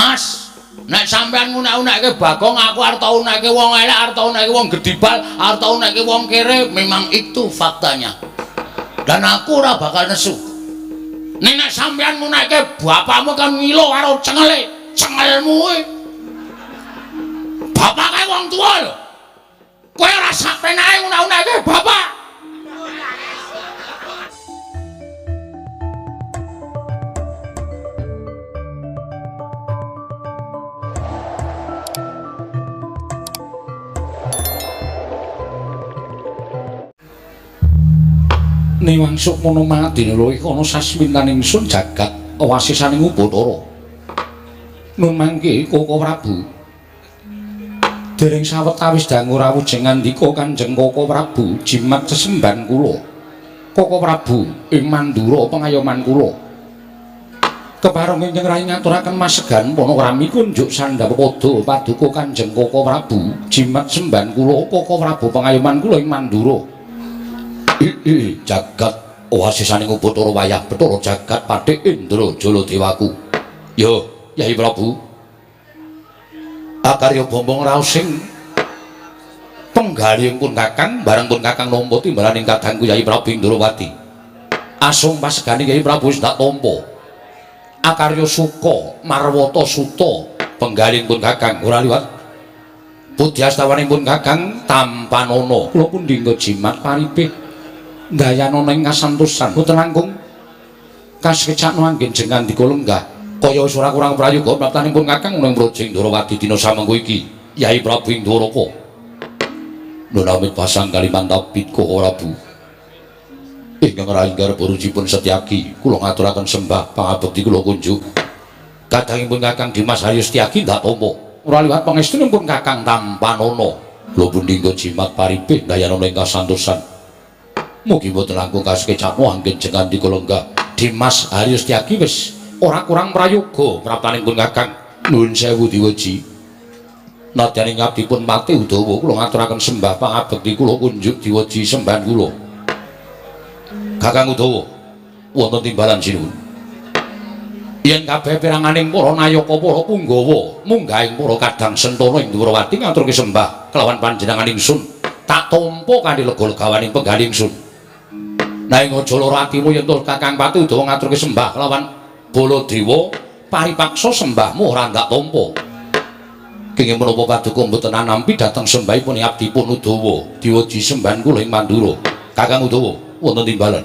Mas, nek sampean ngunek-unekke Bagong, aku arep tau unekke wong elek, arep tau unekke wong gedibal, arep tau unekke wong kere, memang itu faktanya. Dan aku ora bakal nesu. Nek nek sampean ngunekke bapakmu kan ngilo karo cengele, cengelmu kuwi. Bapak kae wong tuwa lho. Kowe ora sak penake ngunek-unekke bapak. Niwang sukmana madina luwih ana sasmintaning ingsun jagat wasisaning Ubathara. Nun mangke Koko Prabu. Dereng sawetawis dangu rawuh jeng ngandika Kanjeng Koko Prabu jimat sesembahan kula. Koko Prabu ing Mandura pengayoman kula. Kepareng ingkang rayi ngaturaken masegan panakrami kunjuk sandhap pada paduka Kanjeng Koko Prabu jimat sembahan kula Koko Prabu pengayoman kula ing Mandura. Jagat wasisaning Ubathara wayah Bathara jagat Patih Indra Jaladewaku. Yo, Yai Prabu. Akarya bombong raos sing penggalih pun Kakang bareng pun Kakang nampa timbalaning kadangku Yai Prabu Indrawati. Asung pasegane Yai Prabu wis tak tampa. Akarya suka marwata suta penggalih pun Kakang ora liwat. Pudyastawaning pun Kakang tampanana. Kula pundi nggo jimat paripih ndayanana ing kasantosan boten langkung kasekecakno anggen jeng ngandika lenggah kaya wis ora kurang prayoga praptaning pun Kakang ning Praja Indrawati dina samengko iki Yai Prabu Indrawaka. Nun amit pasang Kalimantan Koko Prabu ingkang rayi garba rujipun Setyaki kula ngaturaken sembah pangabekti kula kunjuk kadangipun Kakang Dimas Haryo Setyaki ndak tampa ora liwat pangestunipun Kakang tampanana. Kula pundi nggo jimat paripih ndayanana ing kasantosan. Mugi mboten langkung kasekecakno anggen jeng ngandika lenggah Dimas Haryo Setyaki wis ora kurang prayoga praptaning pun Kakang. Nuwun sewu diweji. Nadyan ing abdipun Patih Udawa kula ngaturaken sembah pangabekti kula kunjuk diweji sembahan kula. Kakang Udawa wonten timbalan sinuwun. Yen kabeh piranganing para nayaka para punggawa munggahing para kadang sentana ing Dwarawati ngaturke sembah kelawan panjenengan ingsun tak tampa kanthi lega-legawaning penggalih ingsun. Nanging aja lara atimu yen to Kakang Patih Udawa ngaturke sembah kelawan Baladewa paripaksa sembahmu ora ndak tampa. Kenging menapa paduka mboten anampi dhateng sembahipun abdipun Udawa diweji sembahan kula ing Mandura. Kakang Udawa wonten timbalan.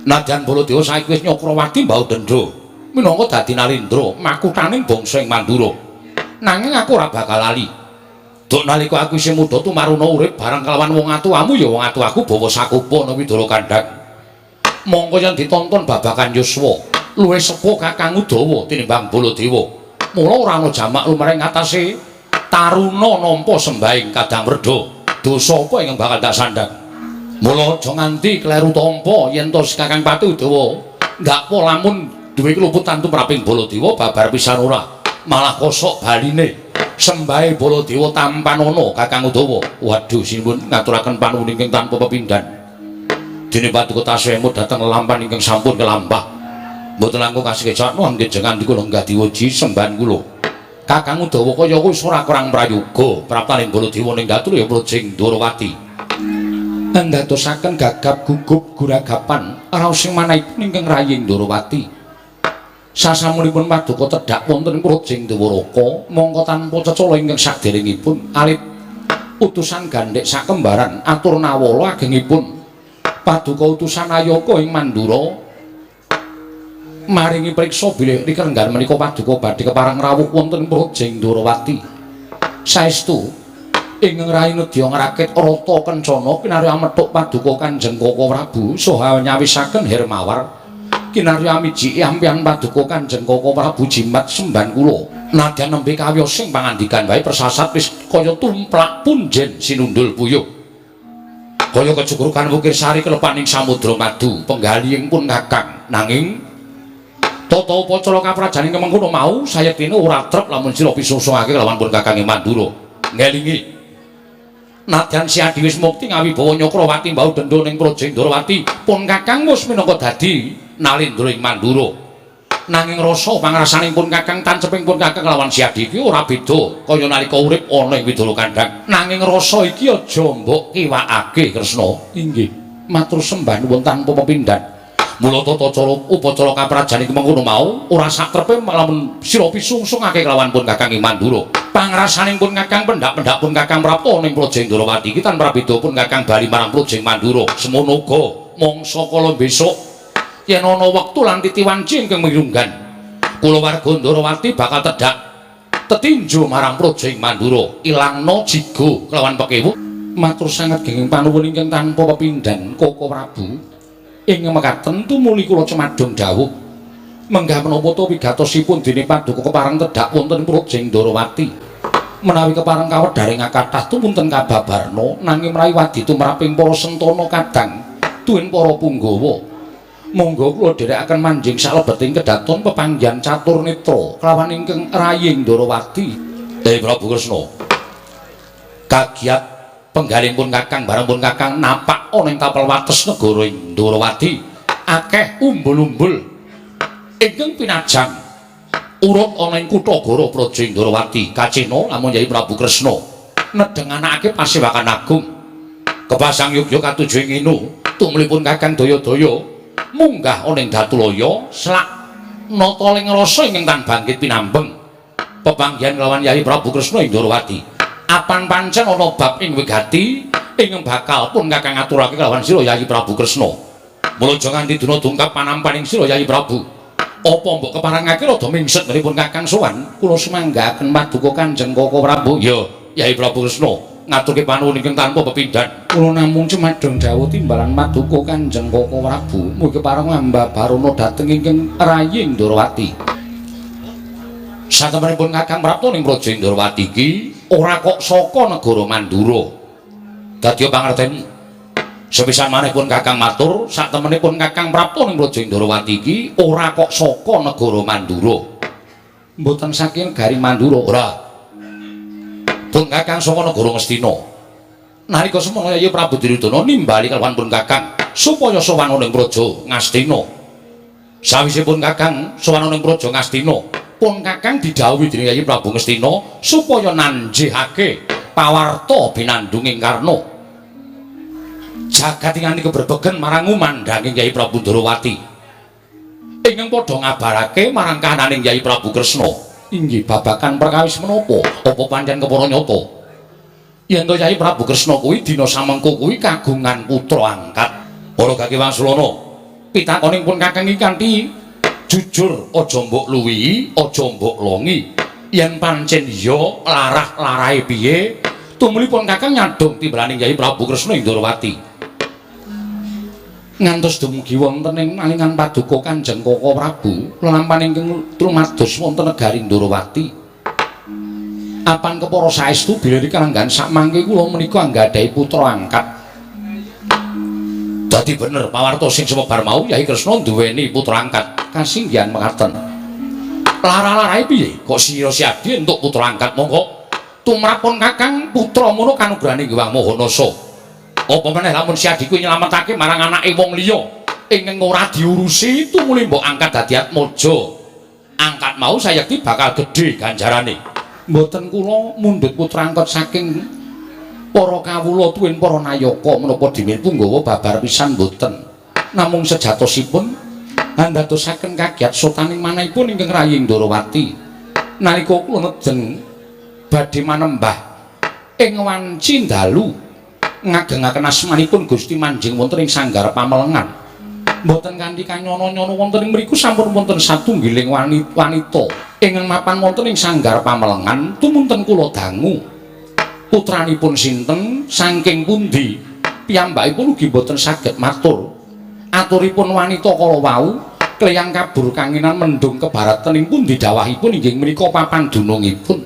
Nadyan Baladewa saiki wis Nyakrawati mbau dendha minangka dadi nalindra makuthaning bangsa ing Mandura. Nanging aku ora bakal lali. Duk nalika aku isih muda tumaruna urip bareng kelawan wong atuwamu ya wong atuwaku bawa sakupa nang Widara Kandhang. Mongko yen ditonton babagan yuswa luwih sepuh Kakang Udawa tinimbang Baladewa. Mula ora ana jamak lumaring ngatasé taruna nampa sembahing Kadang Werda. Dosa apa ingkang bakal tak sandhang? Mula aja nganti kleru tampa yen to Kakang Patih Udawa ndakpa lamun duwe keluputan tumraping Baladewa babar pisan ora, malah kosok baline. Sembahe Baladewa tampanana Kakang Udawa. Waduh sinuwun ngaturaken panuwun ingkang tanpa pepindhan. Dene paduka tasih emut dhateng lelampan ingkang sampun kelampah. Mboten langkung kasekecakno anggen jeng ngandika lenggah diweji sembahan kula. Kakang Udawa kaya wis ora kurang prayoga praptaning Baladewa ning datur ya Praja Ndrawati. Ndadosaken gagap gugup guragapan raos sing manahipun ingkang rayi Ndrawati. Sasampunipun paduka tedhak wonten ing Praja Dwaraka mongko tanpa cecala ingkang saderengipun alit utusan gandhek sakembaran atur nawala agengipun paduka utusan Ayaka ing Mandura maringi priksa bilih rikrenggan menika paduka badhe kepareng rawuh wonten ing Praja Ndrawati. Saestu ingkang rayi nedya ngrakit rata kencana kinarya methuk paduka Kanjeng Koko Prabu saha nyawisaken Hermawar kinarya amijiki ampihan paduka Kanjeng Koko Prabu jimat sembahan kula. Nadyan nembe kawiyos sing pangandikan wae persasat wis kaya tumplak punjen sinundul puyuh. Kaya kejugrukan wukir sari kelepaning samudra madu penggalihing pun Kakang. Nanging tata upacara kaprajaning kemengkono mau sayektine ora trep lamun sira pisusungake kelawan pun Kakang ing Mandura. Ngelingi nadyan si Adi wis mukti ngawibawa Nyakrawati mbau dendha ning Praja Ndrawati pun Kakang wis minangka dadi nalindra ing Mandura. Nanging rasa pangrasaning pun Kakang tanceping pun Kakang lawan Siadi iki ora beda kaya nalika urip ana ing Widara Kandhang. Nanging rasa iki aja mbok kiwakake, Kresna. Inggih, matur sembah nuwun tanpa pepindhan. Mula tata cara upacara kaprajan iki mengkono mau ora sakrepe lamun sira pisungsungake kelawan pun Kakang ing Mandura. Pangrasaning pun Kakang pendak-pendak pun Kakang prapta ning Praja Ndrawati iki tanpa beda pun Kakang bali marang Praja Mandura. Semono uga mangsa kala besok yen ana wektu lan titi wanci ingkang mirunggan, kulawarga Ndrawati bakal tedhak tetinju marang Praja Mandura, ilangna jigo kelawan pekewu. Matur sanget genging panuwun ingkang tanpa pepindhan Koko Prabu. Ing mekaten tumuli kula cemadung dawuh menggah menapa to wigatosipun dene paduka kepareng tedhak wonten Praja Ndrawati. Menawi kepareng kawedharing kathah tumunten kababarna, nanging menawi wadi tumraping para sentana kadang tuwin para punggawa, monggo kula dherekaken manjing salebeting kedaton pepanggihan catur netra kelawan ingkang raying Ndrawati. Dewi Prabu Kresna, kagiat penggalih pun Kakang bareng pun Kakang napak ana ing tapel wates negara Ndrawati akeh umbul-umbul ingkang pinajang urut ana ing kutha Goro Praja Ndrawati. Kacena lamun Yai Prabu Kresna nedheng anakake pasewakan agung kepasang yogya katuju ing inu tumlipun Kakang daya-daya munggah ana ing Datulaya selak nata ing rasa ingkang tan bangkit pinambeng pepanggihan kelawan Yai Prabu Kresna ing Ndrawati. Apan pancen ana bab ing wigati ingkang bakal pun Kakang aturake kelawan sira Yai Prabu Kresna. Mula aja nganti dina dungkap panampaning sira Yai Prabu. Apa mbok keparengake rada mingset ngenipun Kakang sowan? Kula sumanggaaken paduka Kanjeng Koko Prabu. Ya, Yai Prabu Kresna ngaturke panuwun ingkang tanpa pepindhan. Kula namung cemadong dawuh timbalan paduka Kanjeng Koko Prabu. Mugi kepareng ambabarana dhateng ingkang raying Ndrawati. Satemenipun Kakang prapta ning Praja Ndrawati iki ora kok saka negara Mandura. Dadi pangerteni sepisan maneh pun Kakang matur, satemenipun Kakang prapta ning Praja Ndrawati iki ora kok saka negara Mandura. Mboten saking negari Mandura, ora. Pun Kakang saka negara Ngastina. Nalika semono Yai Prabu Duryudana nimbali kelawan pun Kakang supaya sowan ana ing Praja Ngastina. Sawise pun Kakang sowan ana ing Praja Ngastina, pun Kakang didhawuhi dening Yai Prabu Ngastina supaya nanjihake pawarta binandunging Karna. Jagat nganti kebrebegen marang umandhanging Yai Prabu Ndrawati ingkang padha ngabarake marang kahananing Yai Prabu Kresna. Inggih babagan perkawis menapa? Apa pancen kepara nyata yen to Yai Prabu Kresna kuwi dina samengko kuwi kagungan putra angkat? Para Gaki Wangsulana, pitakoning pun Kakang iki kanthi jujur, aja mbok luwihi, aja mbok longi. Yen pancen iya, larah-larahe piye? Tumulipun Kakang nyadhong timbalaning Yai Prabu Kresna ing Ndrawati. Ngantos dumugi wonten ing malingan paduka Kanjeng Koko Prabu, lelampahan ingkang trumados wonten negari Ndrawati. Apan kepara saestu bilih kalanggahan sakmangke kula menika anggadhahi putra angkat? Dadi bener pawarta sing sumebar mau Yai Kresna duweni putra angkat. Kasinggihan mekaten. Lara-larahe piye? Kok sira Siadi entuk putra angkat? Monggo tumrap pun Kakang putra mono kanugrahane Hyang Maha Nasa. Apa meneh lamun Siadi kuwi nyelametake marang anake wong liya ingkang ora diurusi tumuli mbok angkat dadi atmaja. Angkat mau sayekti bakal gedhe ganjarane. Mboten kula mundhut putra angkat saking para kawula tuwin para nayaka menapa dene punggawa babar pisan mboten. Namung sejatosipun andadosaken kagiat sotaning manahipun ingkang raying Ndrawati. Nalika kula nedeng badhe manembah ing wanci dalu ngagengaken asmanipun Gusti manjing wonten ing sanggar pamelengan. Mboten kanthi kanyono-nyono wonten ing mriku sampun wonten satunggiling wanita ingkang mapan wonten ing sanggar pamelengan tumunten kula dangu. Putranipun sinten, saking pundi, piyambakipun ugi mboten saged matur. Aturipun wanita kala wau kleyang kabur kanginan mendung kebaratan ing pundi dawahipun inggih menika papan dunungipun.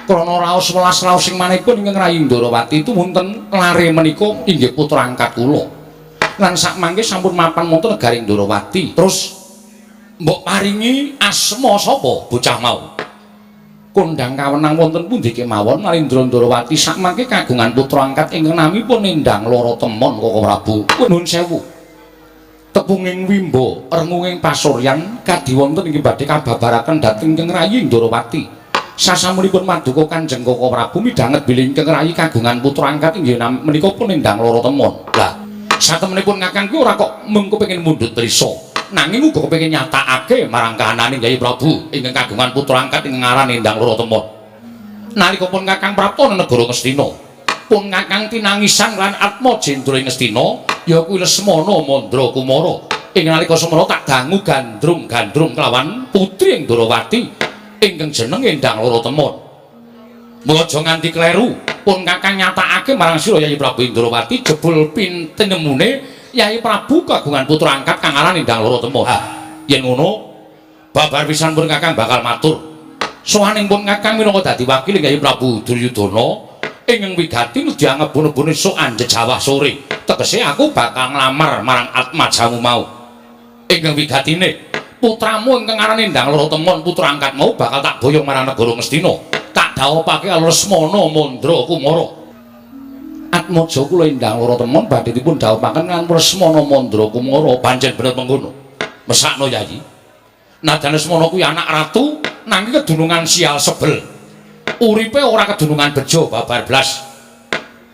Krana raos welas raos sing manehipun ingkang rayi Ndrawati tumunten lare menika inggih putra angkat kula. Lan sakmangke sampun mapan wonten negari Ndrawati. Terus mbok paringi asma sapa bocah mau? Kondhang kawenang wonten pundi kemawon Narendra Ndrawati sakmangke kagungan putra angkat ingkang namipun Endang Loro Temon Koko Prabu. Nuwun sewu. Tepunging wimbo rengunging pasuryan kadiwonten inggih badhe kababaraken dhateng ingkang rayi Ndorowati. Sasampunipun maduka Kanjeng Koko Prabu midhanget bilih ingkang rayi kagungan putra angkat inggih menika pun Endang Loro Temon. Lah, satemenipun Kakang kuwi ora kok mung kepengin mundhut prisa, nanging uga kepengin nyatakake marang kahanane Kyai Prabu ingkang kagungan putra angkat ingkang aran Endang Loro Temon. Nalika pun Kakang prapta negara Ngastina, pun Kakang tinangisan lan Atmajendra ing Ngastina, ya kuwi Lesmana Mandra Kumara. Ing nalika semana tak dangu gandrung-gandrung kelawan putri ing Ndorowati ingkang jeneng Endang Loro Temon. Mula aja nganti kleru, pun Kakang nyatakake marang sira Yayi Prabu Indrawati jebul pintenemune Yayi Prabu kagungan putra angkat kang aran Endang Loro Temon. Ha, yen ngono babar pisan pun Kakang bakal matur. Sowaning pun Kakang minangka dadi wakil Yayi Prabu Duryudana ingkang wigati nedya ngebun-ebun esuk anjejawah sore. Tegese aku bakal nglamar marang Atmajamu mau. Ingkang wigatine putramu ingkang aran Endang Loro Temon putra angkat mau bakal tak boyong marang negara Ngastina. Tak dhawuhake karo Lesmana Mandra Kumara. Atmaja kula Endang Loro Temon badhe dipun dhawuhaken kan Lesmana Mandra Kumara. Pancen bener mengkono. Mesakno Yayi. Najan Lesmana kuwi anak ratu nanging kedunungan sial sebel. Uripe ora kedunungan bejo babar blas.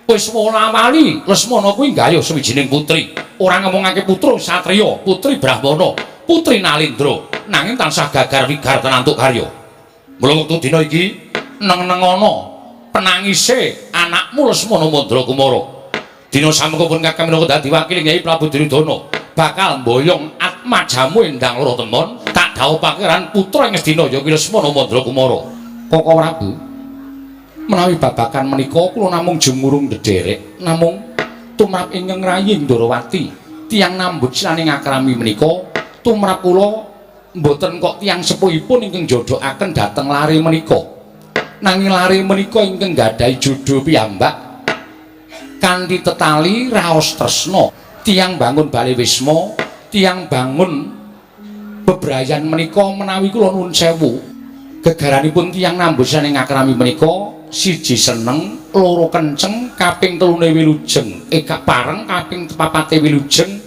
Wis wala-wali Lesmana kuwi nggayuh sawijining putri. Ora ngomongake putra satriya, putri Brahmana, putri Nalindra, nanging tansah gagar wigar tenantuk karya. Mula wektu dina iki neng-nengono penangise anakmu Lesmana Mandra Kumara. Dina samengko pun Kakang minangka dadi wakil Kyai Prabu Duryudana bakal mboyong Atmajamu Endang Loro Temon tak dhawuhake lan putra ing Ngastina ya kuwi Lesmana Mandra Kumara. Koko Prabu, menawi babagan menika kula namung jumurung ndederek namung tumrap ingkang rayi Ndorowati tiyang nambut silaning akrami menika tumrap kula mboten kok tiyang sepuhipun ingkang jodohaken dhateng lare menika, nanging lare menika ingkang gadhahi jodho piyambak kanthi tetali raos tresna. Tiyang bangun bale wisma, tiyang bangun bebrayan menika menawi kula nuwun sewu gegaranipun tiyang nambut silaning akrami menika siji seneng, loro kenceng, kaping telune wilujeng, gak pareng kaping papate wilujeng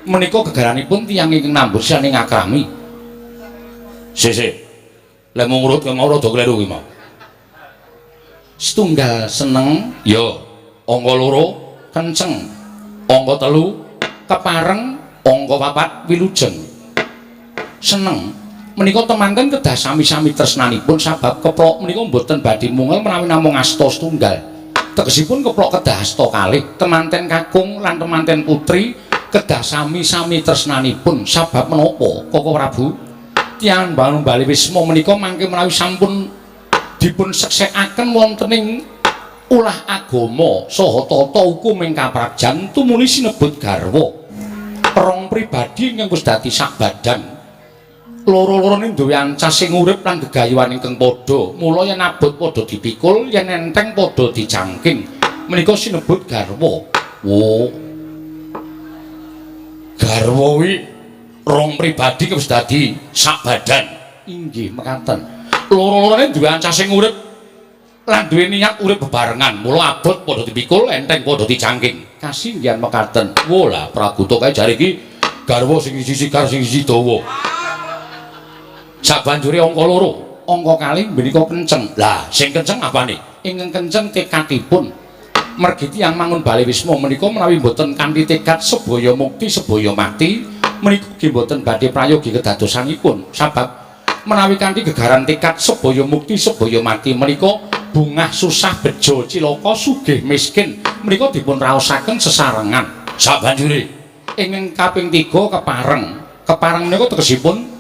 menika gegaranipun tiyang ingkang nambut silaning akrami. Sik-sik. Lek mung ngurut kang ora kleru kuwi mau. Setunggal seneng, ya, angka loro kenceng, angka telu kepareng, angka papat wilujeng. Seneng menika temanten kedah sami-sami tresnanipun sabab keplok menika mboten badhe mungel menawi namung asta setunggal. Tegesipun keplok kedah asta kalih, temanten kakung lan temanten putri kedah sami-sami tresnanipun sabab menapa Koko Prabu? Tiyang bangun bali wisma menika mangke menawi sampun dipun seksekaken wonten ing ulah agama saha tata hukum ing kaprajan tumuli sinebut garwa. Rong pribadi ingkang wis dadi sak badan. Loro-lorone duwe ancas sing urip lan gegayuhan ingkang padha. Mula yen abot padha dipikul, yen enteng padha dijangking. Menika sinebut garwa. Wo. Garwa kuwi rong pribadi wis dadi sak badan. Inggih mekaten. Loro-lorone duwe ancas sing urip lan duwe niat urip bebarengan. Mula abot padha dipikul, enteng padha dijangking. Kasinggihan mekaten. Wo lah praguta kae jare iki garwa sing siji sikar sing siji dawa. Sabanjure angka loro, angka kalih menika kenceng. Lah, sing kenceng apane? Ingkang kenceng tekadipun. Mergi tiyang mangun bale wisma menika menawi mboten kanthi tekad sebaya mukti sebaya mati, menika ugi mboten badhe prayogi kedadosanipun. Sabab menawi kanthi gegaran tekad sebaya mukti sebaya mati menika bungah susah bejo cilaka sugih miskin menika dipun raosaken sesarengan. Sabanjure ingkang kaping 3 kepareng. Kepareng menika tegesipun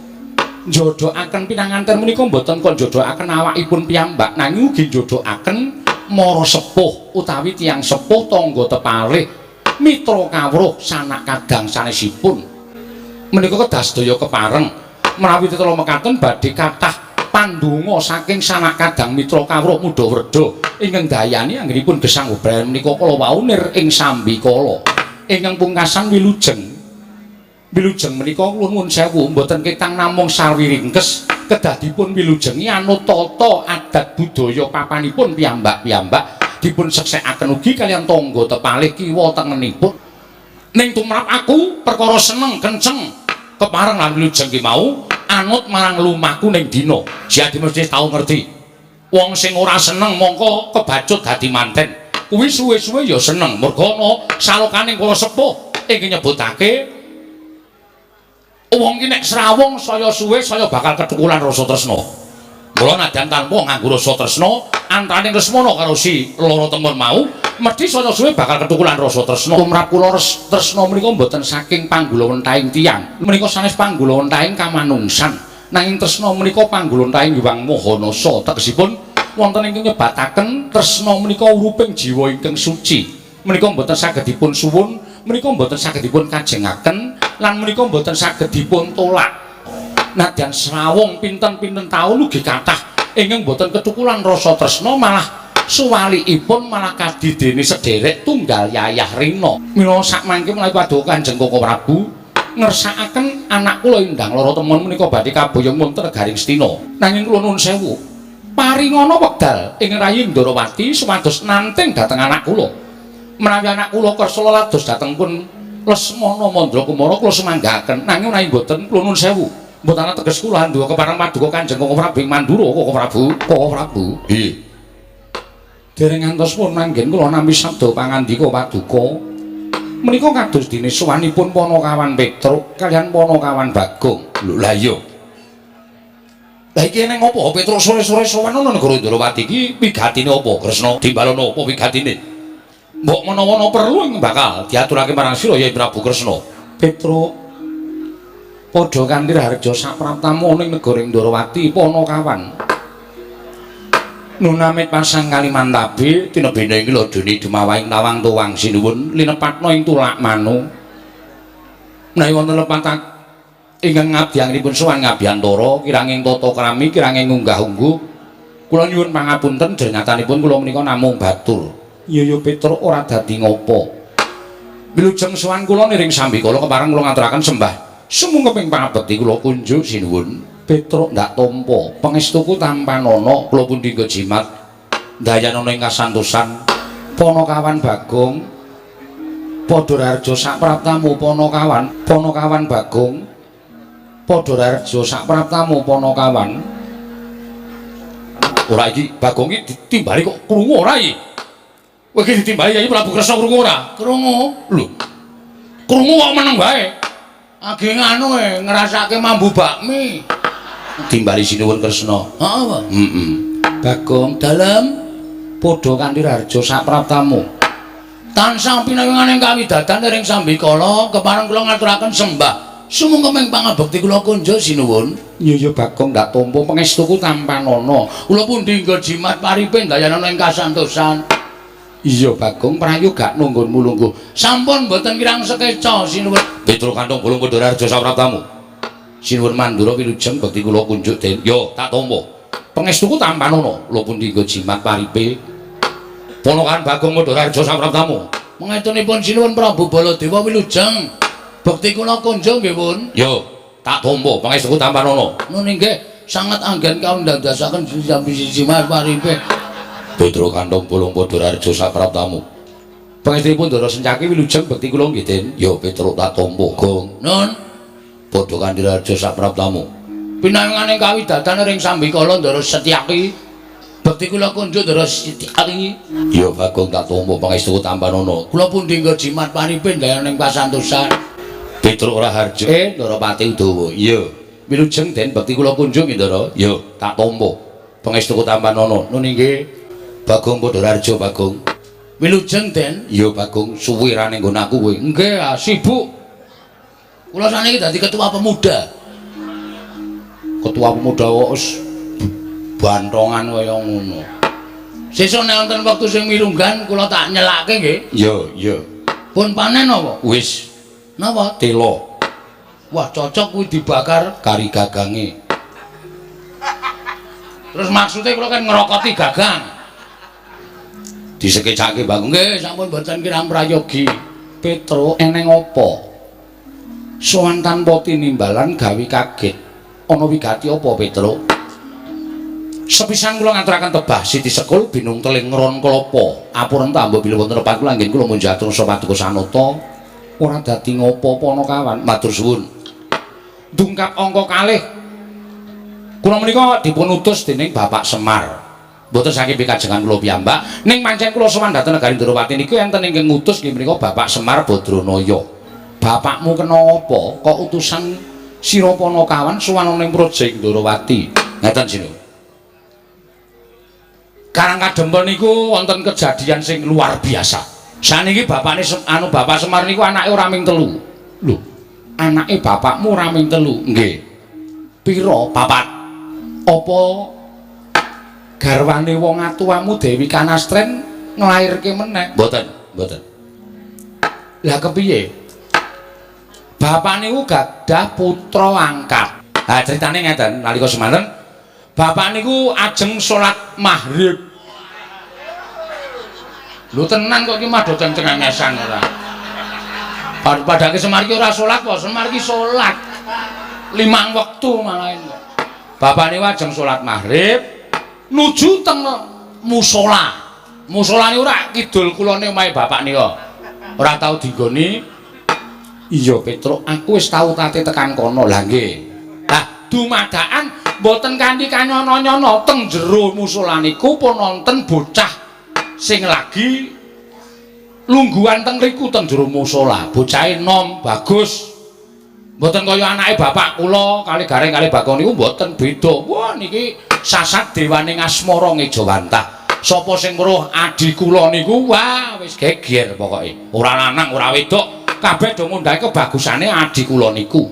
njodohaken pinanganten menika mboten kok njodohaken awakipun piyambak nanging ugi njodohaken mara sepuh utawi tiyang sepuh tangga tepalih mitra kawruh sanak kadang sanesipun menika kedah sedaya kepareng. Menawi tetela mekaten badhe kathah pandonga saking sanak kadang mitra kawruh mudha wredha ingkang dayani anggenipun gesang bebrayan menika kala wau nir ing sambikala. Ingkang pungkasan wilujeng. Wilujeng menika kula nuwun sewu mboten ketang namung sarwi ringkes kedah dipun wilujengi anut tata adat budaya papanipun piyambak-piyambak dipun seksekaken ugi kaliyan tangga tepalih kiwa tengenipun. Ning tumrap aku perkara seneng kenceng kepareng lan wilujeng ki mau anut marang lumaku ning dina. Siadi mesti tau ngerti. Wong sing ora seneng mongko kebacut dadi manten. Kuwi suwe-suwe ya seneng merga ana salokaning para sepuh ingkang nyebutake wong ki nek srawung saya suwe saya bakal kethukulan rasa tresna. Mula nadyan tanpa nganggo rasa tresna antaraning Lesmana karo si Loro Temon mau mesti saya suwe bakal kethukulan rasa tresna. Tumrap kula tresna menika mboten saking panggulawentahing tiyang. Menika sanes panggulawentahing kamanungsan. Nanging tresna menika panggulawentahing Hyang Maha Nasa. Tegesipun wonten ingkang nyebataken tresna menika uruping jiwa ingkang suci. Menika mboten saged dipun suwun, menika mboten saged dipun kajengaken lan menika mboten saged dipun tolak. Nadyan srawung pinten-pinten taun ugi kathah ingkang mboten kethukulan rasa tresna malah suwalikipun malah kadidene sederek tunggal yayah rina. Mila sakmangke menawi paduka Kanjeng Koko Prabu ngersakaken anak kula Indang Lara Temon menika badhe kaboyong wonten negaring Astina. Nanging kula nuwun sewu, paringana wekdal ing rayi Ndorowati supados nanting dhateng anak kula. Menawi anak kula kersa lados dhateng pun Lesmana Mandra Kumara kula semanggaken. Nanging menawi mboten kula nuwun sewu. Mboten ana teges kula handuwa kepareng paduka Kanjeng Koko Prabu ing Mandura. Koko Prabu, Koko Prabu. Nggih. Dereng ngantos pun manggen kula nampi sabda pangandika paduka. Menika kados dene sowanipun Panakawan Petruk kaliyan Panakawan Bagong. Lho lah iya. Lah iki eneng apa Petruk sore-sore sowan ana negara Ndrawati iki wigatine apa Kresna? Timbalono apa wigatine? Mbok menawa ana perlu ing bakal diaturake marang sira ya Prabu Kresna. Petruk padha kanthi raharja sapraptamu ning negara Ndrawati Panakawan. Nunamit pasang Kalimantabe tinebene ing lodone dumawahing tawang tuwang sinuwun linepatna ing tulak manu. Menawi wonten lepat ingkang ngabdianipun sowan ngabiyantara kiranging tata krami kiranging unggah-ungguh kula nyuwun pangapunten jernyatanipun kula menika namung batur. Iya ya Petruk ora dadi ngopo. Wilujeng sowan kula niring sambikala kepareng kula ngaturaken sembah sumungkeping pangabekti kula kunjuk sinuwun. Petruk ndak tampa pangestuku tampanana kula pundi nggo jimat ndayanana ing kasantosan. Panakawan Bagong padha raharja sapraptamu Panakawan. Panakawan Bagong padha raharja sapraptamu Panakawan. Ora iki Bagong iki ditimbali kok krungu ora iki? Kowe iki ditimbali Yayi Prabu Kresna krungu ora? Krungu. Lho. Krungu kok meneng wae. Age nganu e ngrasake mambu bakmi. Timbali sinuwun Kresna. Heeh, Pak. Heeh. Bagong dalem padha kanthi raharja sapraptamu. Tansah pinangan kawidatan ring sambikala kepareng kula ngaturaken sembah sumungkeping pangabekti kula kunjuk sinuwun. Iya ya Bagong ndak tampa pangestuku tampanana. Kula pundi nggo jimat paripe ndayanana ing kasantosan. Iya Bagong prayoga nunggunmu lungguh. Sampun mboten kirang sekeca sinuwun. Petruk kantong bolong padha raharja sapraptamu. Sinuwun Mandura wilujeng bekti kula kunjuk den. Yo tak tampa. Pangestuku tampanana. Kula pundi nggo jimat paripe. Ponokan Bagong padha raharja sapraptamu. Mangetunipun sinuwun Prabu Baladewa wilujeng bekti kula kunjuk nggih pun. Yo tak tampa pangestuku tampanana. Nun inggih sanget anggen kaundandasaken jimat paripe. Petruk kantong bolong padha raharja sapraptamu. Pangestunipun Ndara Sencaki wilujeng bekti kula nggih Den. Yo Petruk tak tampa Gong. Nun padha kanthi raharja sapraptamu. Pinanganing kawidatan ring sambikala Ndara Setyaki bekti kula kunjuk Ndara Setyaki. Ya Bagong tak tampa pangestuku tampanana. Kula pundi nggo jimat paripe ndayaning kasantosan. Petruk Raharja Ndara Pati Udawa. Iya. Wilujeng Den bekti kula kunjuk nggih Ndara. Ya tak tampa pangestuku tampanana. Nun inggih Bagong padha raharja Bagong. Wilujeng Den. Iya Bagong suwe ra ning nggon aku kowe. Nggih sibuk. Kula saniki dadi ketua pemuda. Ketua pemuda kok wis bantongan kaya ngono. Sesuk nek wonten wektu sing mirunggan kula tak nyelake nggih. Iya, iya. Pun panen apa? Wis. Napa? Telo. Wah, cocok kuwi dibakar kari gagange. Terus maksudnya kula kan ngrokoti gagang. Disekecake Bagong. Nggih, sampun mboten kirang prayogi. Petruk eneng apa? Sowan tanpa tinimbalan gawe kaget. Ana wigati apa Petruk? Sepisan kula ngaturaken tebah Siti Sekul binung teling ron klapa. Apuren tambah bilih wonten lepat kula anggen kula munjatur sapa paduka sanata. Ora dadi ngopo-apa ana kawan. Matur suwun. Dungkap angka kalih. Kula menika dipun utus dening Bapak Semar. Mboten saking pikajengan kula piyambak, ning pancen kula sowan dhateng negari Ndorowati niku enten ingkang ngutus nggih menika Bapak Semar Badranaya. Bapakmu kena apa kok utusan sira Panakawan sowan ning Praja Ndorowati? Ngaten sira. Karang Kadempel niku wonten kejadian sing luar biasa. Saniki bapakne anu Bapak Semar niku anake ora ming telu. Lho, anake bapakmu ora ming telu? Nggih. Pira? Papat. Apa garwane wong atuwamu Dewi Kanastren nglairke meneh? Mboten, mboten. Lah kepiye? Bapak niku gadah putra angkat. Ha critane ngeten, nalika semanten bapak niku ajeng salat maghrib. Lho tenan kok iki mah do cengengesan ora. Padake Semar iki ora salat kok, Semar iki salat 5 wektu malah kok. Bapak niku ajeng salat maghrib nuju teng musala. Musala niku ora kidul kulone omahe bapak nika. Ora tau dinggoni. Iya Petruk, aku wis tau tate tekan kono. Lah nggih. Lah dumadakan mboten kanthi kanyono-nyono teng jero musala niku pun wonten bocah sing lagi lungguhan teng riku teng jero musala. Bocahe nom, bagus. Mboten kaya anake bapak kula kali Gareng kali Bagong niku mboten beda. Wah niki sasat dewane ngasmara ngejawantah. Sapa sing weruh adi kula niku wah wis geger pokoke. Ora lanang ora wedok, kabeh do ngundhahi kebagusane adi kula niku.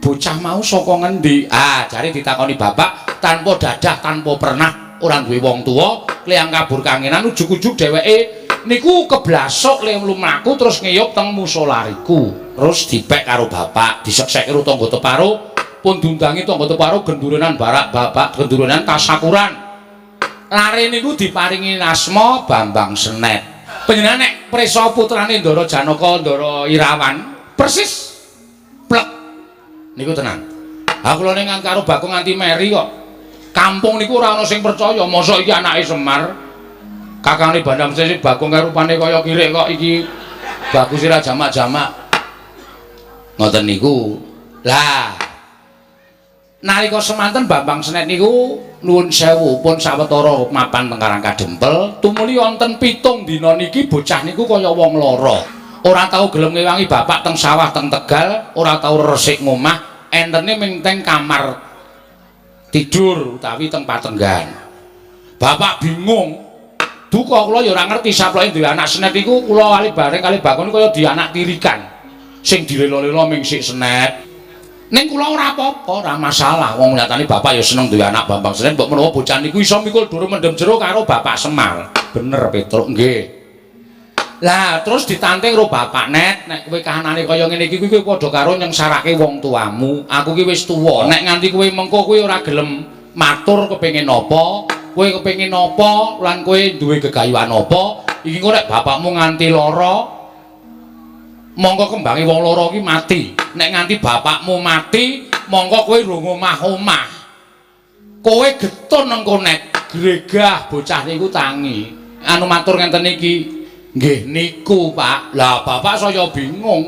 Bocah mau saka ngendi? Ah, jare ditakoni bapak tanpa dadah, tanpa pernah, ora duwe wong tuwa, kliyang kabur kangenan ujug-ujug dheweke niku keblasok le mlaku terus ngeyup teng musala riku. Terus dipek karo bapak, disekseki karo tangga teparo, pun diundangi tangga teparo gendurenan barak bapak, gendurenan tasakuran. Lare niku diparingi asma Bambang Senet. Panjenengan nek prisa putrane Ndara Janaka, Ndara Irawan, persis plek niku tenan. Ha kula ning karo Bagong nganti meri kok. Kampung niku ora ana sing percaya, mosok iki anake Semar. Kakangne Bandam Sesi Bagong karo rupane kaya kirik kok iki bagus ora jamak-jamak. Ngoten niku. Lah nalika semanten Bambang Senet niku nuwun sewu pun sawetara mapan teng Karang Kadempel, tumuli wonten 7 dina niki bocah niku kaya wong lara. Ora tau gelem ngewangi bapak teng sawah teng Tegal, ora tau resik ngomah, entene ming teng kamar tidur utawi teng patenggan. Bapak bingung. Duka kula ya ora ngerti saploke duwe anak Senet iku kula kali bareng kali Bagong kaya di anak tirikan. Sing dilelo-lelo ming sik Senet. Ning kula ora apa-apa, ora masalah. Wong nyatane bapak ya seneng duwe anak Bambang Senet, mbok menawa bocah niku iso mikul dhuwur mendem jero karo Bapak Semar. Bener Petruk, nggih. Lah terus ditanting karo bapak, Net, nek kowe kahanane kaya ngene iki kowe padha karo nyengsarake wong tuamu. Aku ki wis tuwa. Nek nganti kowe mengko kowe ora gelem matur kepengin apa, kowe kepengin apa lan kowe duwe gegayuhan apa, iki engko nek bapakmu nganti lara mongko kembange wong loro iki mati. Nek nganti bapakmu mati, mongko kowe rung omah-omah. Kowe getun engko nek gregah bocah niku tangi. Anu matur ngenten iki. Nggih niku, Pak. Lah bapak saya bingung.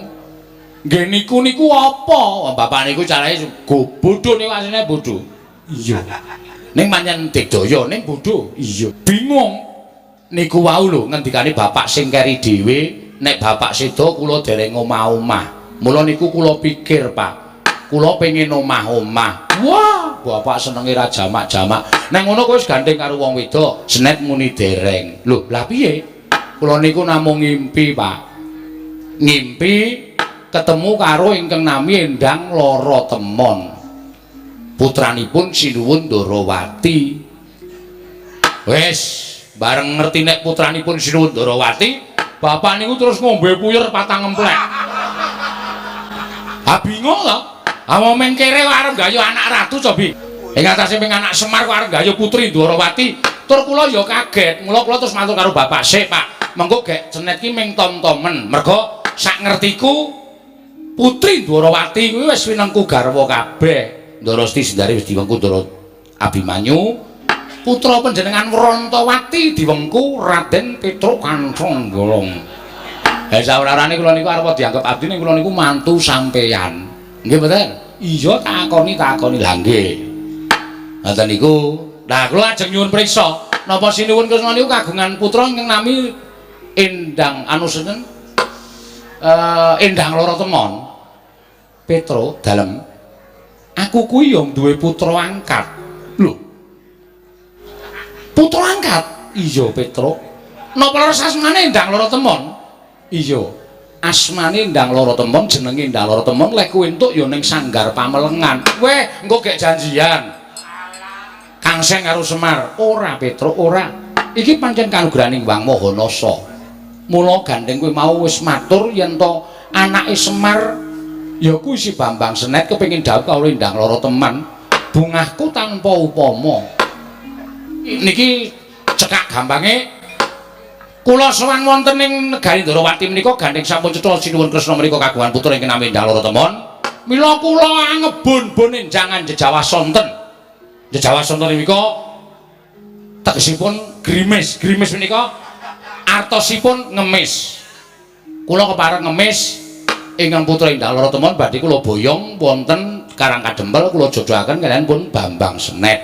Nggih niku niku apa? Bapak niku carane go bodho niku asline bodho. Iya. Ning pancen digdaya ning bodho. Iya. Bingung. Niku wau lho ngendikane bapak sing keri dhewe, nek bapak seda kula dereng omah-omah. Mula niku kula pikir, Pak. Kula pengin omah-omah. Wah, bapak senenge ra jamak-jamak. Nek ngono kowe wis gandeng karo wong wedok, Senet muni dereng. Lho, lah piye? Kula niku namung ngimpi, Pak. Ngimpi ketemu karo ingkang nami Endang Lara Temon. Putranipun Sinuwun Ndarawati. Wis, bareng ngerti nek putranipun Sinuwun Ndarawati, bapak niku terus ngombe puyer 4 emplek. Ha bingung to. Ha wong mengkere kok arep gayuh anak ratu cobi. Ing atase ming anak Semar kok arep gayuh putri Ndwarawati. Tur kula ya kaget. Mula kula terus matur karo bapak, "Sik, Pak. Mengko gek Senet ki ming tom-tomen." Mergo sak ngertiku putri Ndwarawati kuwi wis winengku garwa kabeh. Ndara Siti Sindari wis diwengku Ndara Abimanyu. Putra panjenengan Wrantawati diwengku Raden Petruk Kancong Golong. Ha saurarane kula niku arep dianggep abdi ning kula niku mantu sampeyan. Nggih mboten? Iya takoni lha nggih. Ngoten niku. Lah kula ajeng nyuwun priksa, napa sinuwun Kresna niku kagungan putra ingkang nami Endang anu sinten? Endang Loro Temon. Petro dalem. Aku kuwi ya duwe putra angkat. Lho. Putra angkat? Iya, Petro. Napa leres asmane Endang Loro Temon? Iya. Asmane Endang Loro Temon, jenenge Endang Loro Temon, lek kowe entuk ya ning Sanggar Pamelengan. Weh, engko gek janjian. Kangseng karo Semar. Ora, Petro, ora. Iki pancen kanugrahaning Hyang Maha Nasa. Mula gandeng kowe mau wis matur yen to anake Semar ya kuwi si Bambang Senet kepengin dhawuh karo Endang Loro Teman. Bungahku tanpa upama. Niki cekak gampange kula sowan wonten ing negari Ndorowati menika gandeng sampun cetha sinuwun Kresna menika kagungan putra ingkang nami Endang Loro Temon. Mila kula angebon-bon enjangan jejawah sonten. Jejawah sonten menika tegesipun grimis. Grimis menika artosipun ngemis. Kula kepareng ngemis ingkang putra Endang Loro Temon badhe kula boyong wonten Karang Kadempel kula jodohaken kaliyan pun Bambang Senet.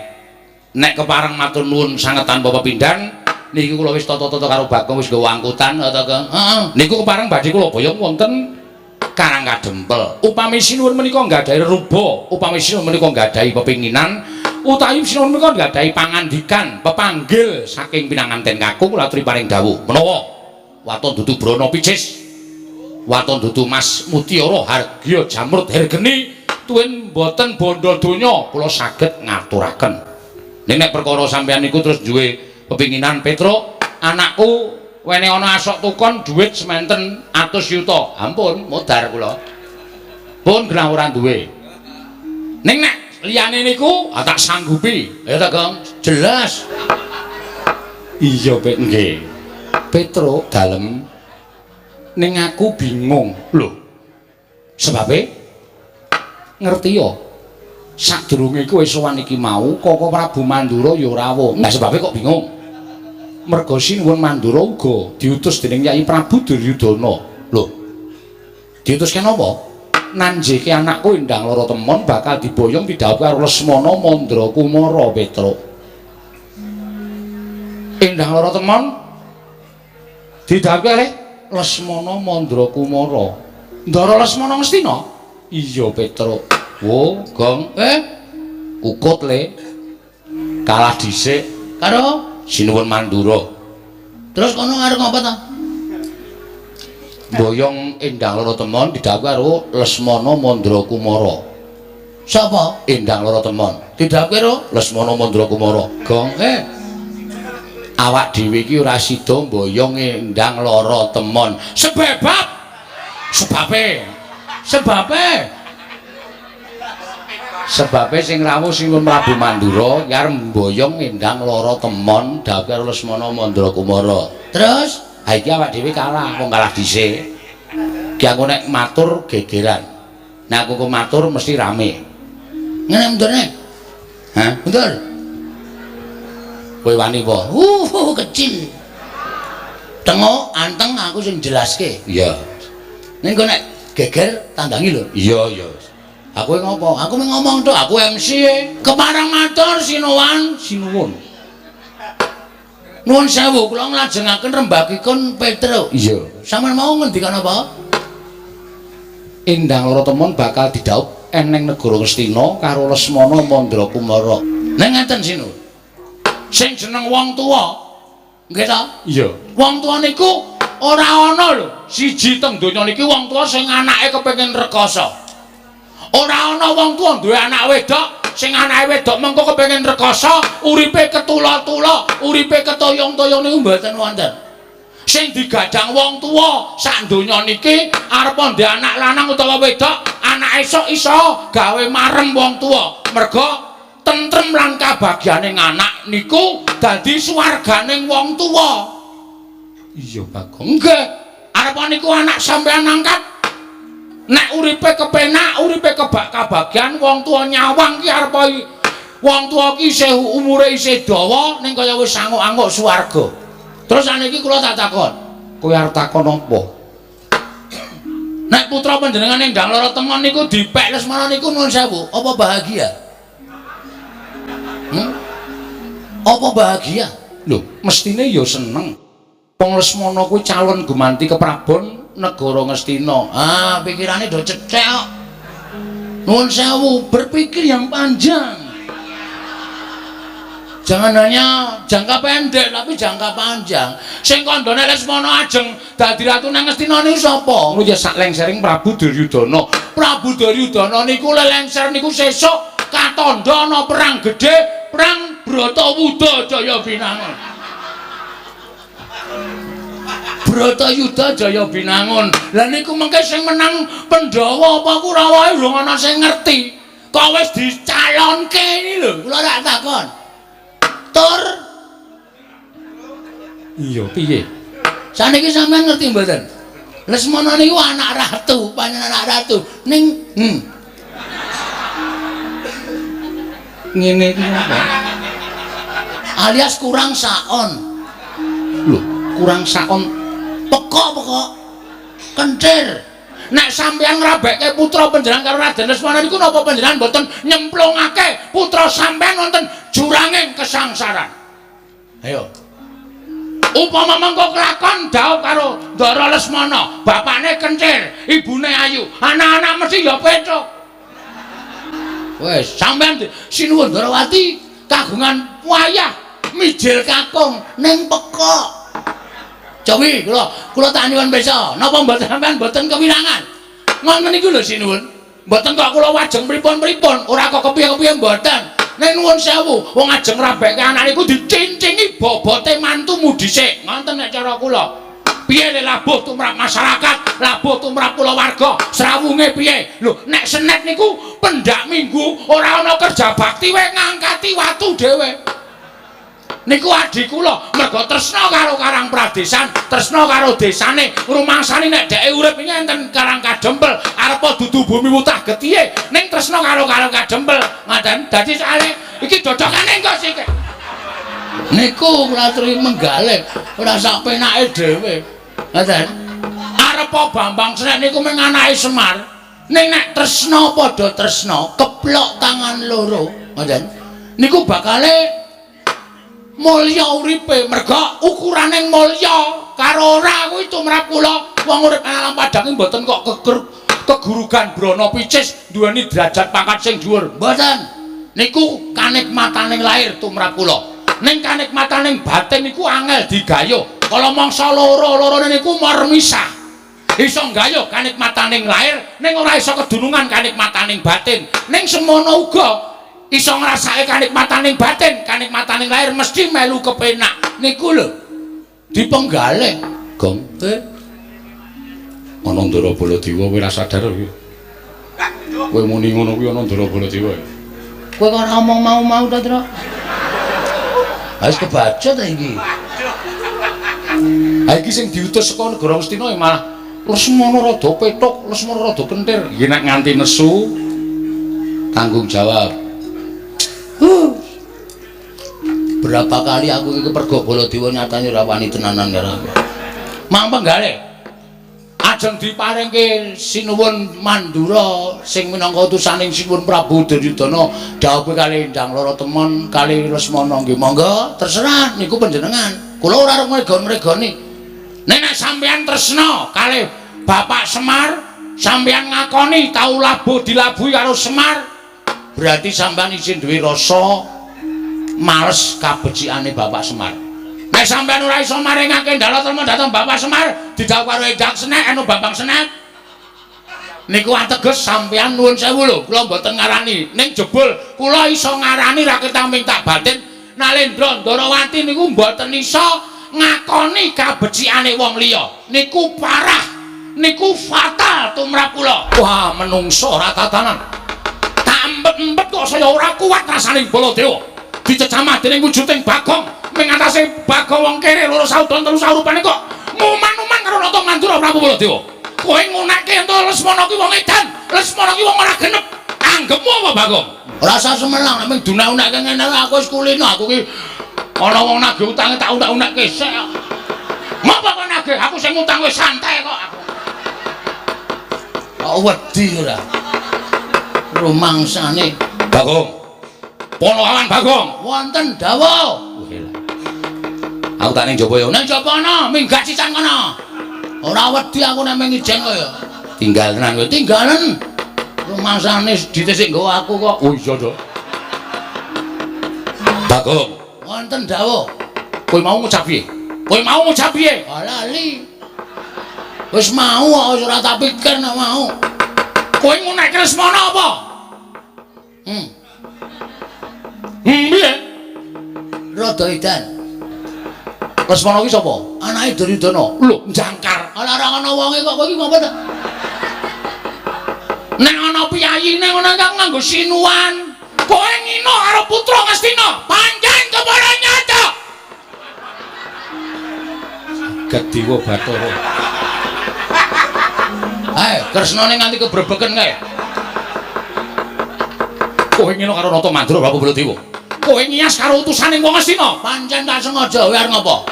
Nek kepareng matur nuwun sanget tanpa pepindhan niki kula wis tata-tata karo Bagong wis nggawa angkutan ta Kang. Heeh. Niku kepareng badhe kula boyong wonten Karang Kadempel. Upami sinuwun menika nggadahi reruba, upami sinuwun menika nggadahi pepinginan, utawi sinuwun menika nggadahi pangandikan, pepanggil saking pinanganten kakung kula aturi paring dawuh. Menawa waton dudu brana picis, waton dudu mas mutiara hargya jamrut hergeni tuwin boten bondo donya kula saged ngaturaken. Ning nek perkara sampeyan niku terus duwe pepinginan Petro, anakku wene ana asok tukon dhuwit sementen atus yuta. Ampun, modar kula. Pun genah ora duwe. Ning nek liyane niku ah, tak sanggupi. Ya ta, Gong? Jelas. Iya, Pek, nggih. Petro dalem ning aku bingung. Lho. Sebabe ngerti ya? Sadurunge kowe sowan iki mau, Koko Prabu Mandura ya rawuh. Lah sebabe kok bingung? Merga sinuwun Mandura uga diutus dening Yai Prabu Duryudana. Lho. Diutuske napa? Nanjeke anakku Endang Loro Temon bakal diboyong didhawuhi karo Lesmana Mandra Kumara Petro. Endang Loro Temon didhawuhi kalih Lesmana Mandra Kumara. Ndara Lesmana Ngastina? Iya, Petro. Wo, Gong. Kukut le. Kalah dhisik karo Sinuwun Mandura. Terus kono arep ngopo ta? Boyong Endang Loro Temon didhawuhi karo Lesmana Mandra Kumara. Sapa? Endang Loro Temon. Didhawuhi karo Lesmana Mandra Kumara. Gong, awak dhewe iki ora sida mboyong Endang Loro Temon. Sebab sebabe sebabe sebabe sing rawuh Sinuwun Prabu Mandura ya arep mboyong Endang Loro Temon dawuh karo Lesmana Mandra Kumara. Terus ha iki awak dhewe kalah, wong kalah dhisik. Ki aku nek matur gegeran. Nek aku matur mesti rame. Ngene mundurne. Hah? Mundur. Kowe wani apa? Kecil. Tengok anteng aku sing jelaske. Iya. Ning kok nek geger tandangi lho. Iya, iya. Aku ngopo? Aku mung ngomong tok, aku MC e. Kepareng matur sinuwun, sinuwun. Nuwun sewu, kula nglajengaken rembagipun Petro. Iya. Sampeyan mau ngendikan apa? Endang Loro Temon bakal didhaup eneng negara Ngastina karo Lesmana Mandra Kumara. Ning ngeten sinuwun. Sing jeneng wong tuwa, nggih ta? Iya. Wong tuwa niku ora ana lho, siji teng donya niki wong tuwa sing anake kepengin rekoso. Ora ana wong tuwa duwe anak wedok sing anake wedok mengko kepengin rekoso, uripe ketula-tula, uripe ketoyong-toyong niku mboten wonten. Sing digadang wong tuwa sak donya niki arep ndek anak lanang utawa wedok, anak esuk iso gawe marem wong tuwa. Merga tentrem lan kabagyane anak niku dadi swarganing wong tuwa. Iya, Bagong. Nggih, arep niku anak sampean angkat nek uripe kepenak, uripe kebak kabagyan, wong tuwa nyawang ki arep wong tuwa ki isih umure isih dawa ning kaya wis anguk-anguk swarga. Terus saniki kula tak takon, kowe arep takon apa? Nek putra panjenengan Endang Lara Temon niku dipek Lesmana niku nuwun sewu, apa bahagia? Apa bahagia? Lho, mestine ya seneng. Wong Lesmana kuwi calon gumanti keprabon negara Ngastina. Ah, pikirane do cethek kok. Nuwun sewu, berpikir yang panjang. Jangan hanya jangka pendek tapi jangka panjang. Sing kandhane Lesmana ajeng dadi ratu nang Ngastina niku sapa? Ngono ya sak lengsering Prabu Duryudana. Prabu Duryudana niku lelengser niku sesuk katandha ana perang gedhe, perang Bratawuda Jaya Binangun. Bratayuda Jaya Binangun. Lah niku mengke sing menang Pandhawa apa Kurawa urung ana sing ngerti. Kok wis dicalonke iki lho, kula rak takon. Tur iya piye? Saniki sampean ngerti mboten? Lesmana niku anak ratu, panjenengan anak ratu ning ngene iki apa? Alias kurang saon. Lho, kurang saon pekok-pekok kentir. Nek sampeyan ngrabekke putra panjenengan karo Raden Lesmana niku napa panjenengan mboten nyemplungake putra sampeyan wonten juranging kesangsaran? Ayo. Upama mengko kelakon dhaup karo Ndara Lesmana, bapakne kencir, ibune ayu, anak-anak mesti ya pecuk. Wes, sampeyan sinuwun Ndarawati kagungan wayah mijil kakung ning pekok. Cowi kula tak nyuwun pirsa, napa mboten sampeyan mboten kewirangan? Ngoten niku lho sinuwun. Mboten kok kula wajeng pripun-pripun, ora kok kepiye-kepiye mboten. Nek nuwun sewu, wong ajeng ngrabekke anak niku dicincingi bobote mantumu dhisik. Ngoten nek cara kula. Piye le labuh tumrap masyarakat, labuh tumrap kulawarga, srawunge piye? Lho, nek senet niku pendak minggu ora ana kerja bakti wae ngangkati watu dhewe. Niku adhi kula mergo tresna karo Karang Pradesan, tresna karo desane, rumangsane nek dheke urip iki enten Karang Kadempel, arepa dudu bumi wutah getihe, ning tresna karo Karang Kadempel. Ngoten. Dadi soalé iki dodokane engko sik. Niku kula aturi menggalih, ora sak penake dhewe. Ngoten. Arepa Bambang Senek niku mung anake Semar. Ning nek tresna padha tresna, keplok tangan loro. Ngoten. Niku bakale mulya uripe, merga ukurane mulya karo ora kuwi tumrap kula. Wong urip nang alam padang mboten kok kegurugan brana picis duweni derajat pangkat sing dhuwur, mboten. Niku kanikmataning lahir tumrap kula. Ning kanikmataning batin niku angel digayuh. Kala mangsa loro-lorone niku mormisah. Iso nggayuh kanikmataning lahir ning ora iso kedunungan kanikmataning batin. Ning semono uga iso ngrasake kanikmataning batin, kanikmataning lahir mesti melu kepenak. Niku lho dipenggalih. Gong, ana Ndara Baladewa kowe ora sadar kuwi. Kowe muni ngono kuwi ana Ndara Baladewa. Kowe kok ora omong mau-mau ta, Tru? Wis kebaca ta iki. Ha iki sing diutus saka negara Ngastina ya malah Lesmana rada pethuk, Lesmana rada kentir. Iki nek nganti nesu tanggung jawab. Berapa kali aku iki kepergok Baladewa nyatane ora wani tenanan karo aku. Mang penggalih. Ajeng diparingke Sinuwun Mandura sing minangka utusaning Sinuwun Prabu Duryudana dhawuhe kali Endang Lara Temon kali Lesmana nggih monggo terserah niku panjenengan. Kula ora arep ngregon-ngregoni. Nek nek sampeyan tresna kalih Bapak Semar, sampeyan ngakoni tau labuh dilabuhi karo Semar, berarti sampeyan isih duwe rasa males kabecikane Bapak Semar. Nek sampeyan ora iso maringake Ndara Temon dhateng Bapak Semar, didhawuh karo Endang Senek anu Bambang Senek. Niku ateges sampeyan nuwun sewu lho, kula mboten ngarani. Ning jebul kula iso ngarani ra ketang minta batin Nalendra Ndarawati niku mboten iso ngakoni kabecikane wong liya. Niku parah, niku fatal tumrap kula. Wah, menungso ora tatanan. Tak empet-empet kok saya ora kuat rasane Baladewa. Dicecamah dening wujuding Bagong, ming atase Bagong wong kere loro saudon telu saurupane kok nguman-uman karo Nata Mandura Prabu Baladewa. Kowe ngunekke ento Lesmana ki wong edan, Lesmana ki wong ora genep. Anggepmu apa Bagong? Ora usah semelang nek ming dunek-unekke ngene aku wis kulino, aku ki ana wong nagih utange tak unek-unekke sik. Ngopo kok nagih? Aku sing ngutang wis santai kok aku. Kok wedi ora? Rumangsane. Bagong. Ponokawan Bagong. Wonten dawuh. Aku tak ning jaba ya. Ning jaba ana, minggat sisan kono. Ora wedi aku nek mung ijen kok ya. Tinggal tenan kowe. Tinggalen. Rumangsane dite sik nggawa aku kok. Oh iya, Dok. Bagong. Wonten dawuh. Kowe mau ngucap piye? Kowe mau ngucap piye? Ah, lali. Wis mau kok wis ora tak pikir nek mau. Kowe ngunekke Lesmana apa? Piye? Rada edan. Lesmana ki sapa? Anake Duryudana. Lho, jangkar. Ala ora ana wonge kok kowe iki ngopo ta? Nek ana piyayine ngono kang nganggo sinuan. Kowe ngino karo putra Ngastina, pancen kepara nyata. Gediwa Bathara. Ae, Kresnane nganti kebrebeken kae. Kowe ngino karo Nata Mandra Prabu Baladewa. Kowe ngiyas karo utusane wong Ngastina, pancen tak sengaja kowe arep ngopo?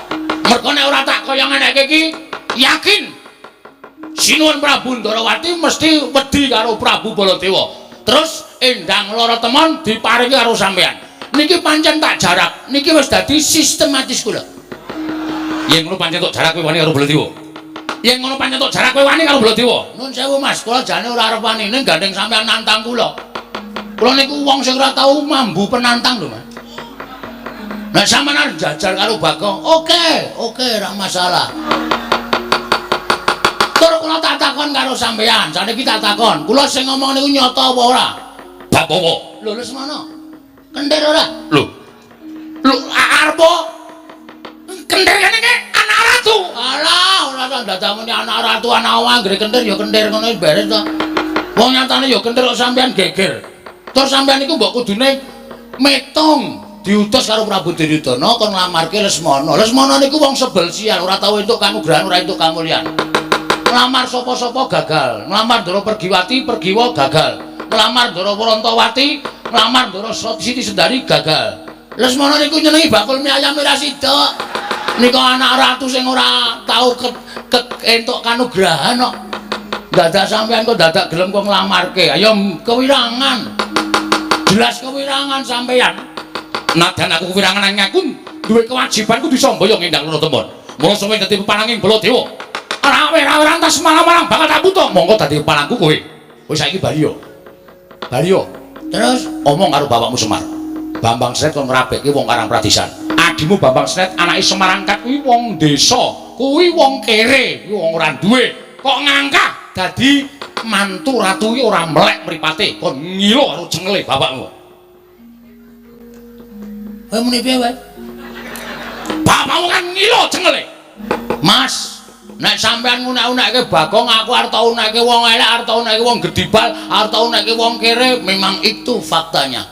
Mergo nek ora tak kaya ngeneke iki, yakin Sinuwun Prabu Ndarawati mesti wedi karo Prabu Baladewa. Terus Endang Lara Temon diparingi karo sampean. Niki pancen tak jarak, niki wis dadi sistematis kula. Yen ngono pancen tok jarak kowe wani karo Baladewa. Yen ngono pancen tok jarak kowe wani karo Baladewa. Nun sewu Mas, kula jane ora arep wani ning gandeng sampean nantang kula. Kula niku wong sing ora tau mambu penantang lho, Mas. Nek sampean arep jajar karo Bagong, oke, oke ora masalah. Tur kula tak takon karo sampean, saniki tak takon. Kula sing ngomong niku nyata apa ora? Bab apa? Lho Lesmana. Kentir ora? Lho. Lho arep kentir kene iki anak ratu. Alah, ora tak dadamune anak ratu anak wong anggere kentir ya kentir ngono wis beres to. Wong nyatane ya kentir kok sampean geger. Terus sampean niku mbok kudune metung diutus karo Prabu Duryudana kon nglamarke Lesmana. Lesmana niku wong sebel sial, ora tau entuk kanugrahan, ora entuk kamulyan. Nglamar sapa-sapa gagal, nglamar Ndara Pergiwati, Pergiwa gagal. Nglamar Ndara Warantawati, nglamar Ndara Siti Sendari gagal. Lesmana niku nyenengi bakul mie ayam ora sida. Nika anak ratu sing ora tau entuk kanugrahan kok. Dadak sampean kok dadak gelem kok nglamarke. Ayo kewirangan. Jelas kewirangan sampean. Nadan aku kewirangan nang aku duwe kewajiban kudu samboyong Endang Lara Temon. Mula sampeyan dadi pepananging Baladewa. Ora ora entas malam-malam bakal tak buta. Monggo dadi pepanangku kowe. Wis saiki bali yo. Bali yo. Terus omong karo bapakmu Semar. Bambang Sret kon ngrabekke wong Karang Pradisan. Adimu Bambang Sret anake Semarangkat kuwi wong desa, kuwi wong kere, kuwi wong ora duwe. Kok ngangkah dadi mantu ratu iki ora melek mripate, kon ngilo karo cengele bapakmu. Kowe muni piye wae? Bapakmu kan ngilo cengele. Mas, nek sampean ngunek-unekke Bagong, aku arep tau unekke wong elek, arep tau unekke wong gedibal, arep tau unekke wong kere, memang itu faktanya.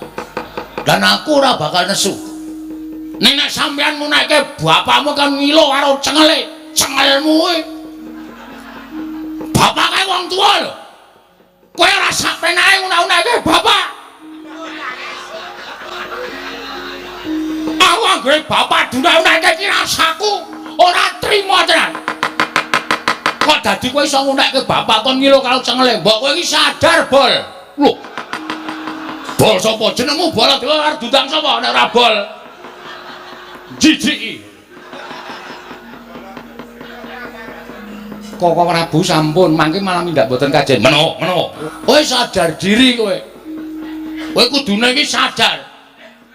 Dan aku ora bakal nesu. Ning nek sampean ngunekke bapakmu kan ngilo karo cengele, cengelmu kuwi. Bapak kae wong tuwa lho. Kowe ora sak penake ngunek-unekke bapak. Aku anggere bapak dunek-unekke iki rasaku ora trima tenan. Kok dadi kowe iso ngunekke bapak kon ngilo karo cengele? Mbok kowe iki sadar, Bol. Lho. Bol sapa? Jenengmu Baladewa arep diundang sapa nek ora Bol? Jijiki. Koko Prabu sampun mangke malah mindak mboten kajen. Meno, meno. Kowe sadar diri kowe. Kowe kudune iki sadar.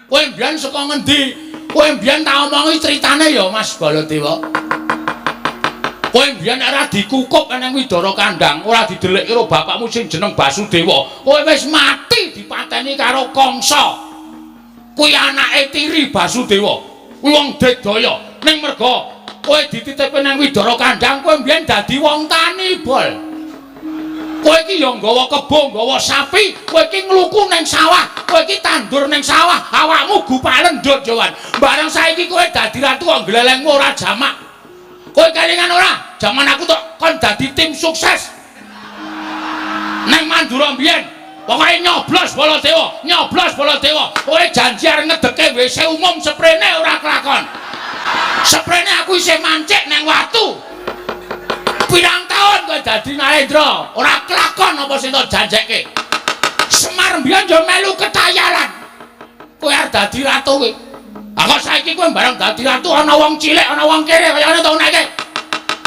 Kowe mbiyen saka ngendi? Kowe mbiyen tak omongi critane ya Mas Baladewa. Kowe mbiyen ora dikukup nang Widara Kandang, ora didelikke karo bapakmu sing jeneng Basudewa. Kowe wis mati dipateni karo Kangsa. Kuwi anake tiri Basudewa. Kuwi wong digdaya. Ning merga kowe dititipke nang Widara Kandang, kowe mbiyen dadi wong tani, Bol. Kowe iki ya nggawa kebo, nggawa sapi, kowe iki ngluku nang sawah, kowe iki tandur nang sawah, awakmu gupalen ndut Jawan. Bareng saiki kowe dadi ratu kok glelengmu ora jamak. Kowe kelingan ora? Jaman aku tok kon dadi tim sukses. Nang Mandura mbiyen, pokoke nyoblos Baladewa, nyoblos Baladewa. Kowe janji arep ngedeke WC umum seprene ora kelakon. Seprene aku isih mancik nang watu. Pirang taun kowe dadi Narendra, ora kelakon apa sing tak janjekke. Semar mbiyen yo melu ketayalan. Kowe arep dadi ratu kowe. Ah kok saiki kowe bareng dadi ratu ana wong cilik, ana wong kere kaya ngene tau neke.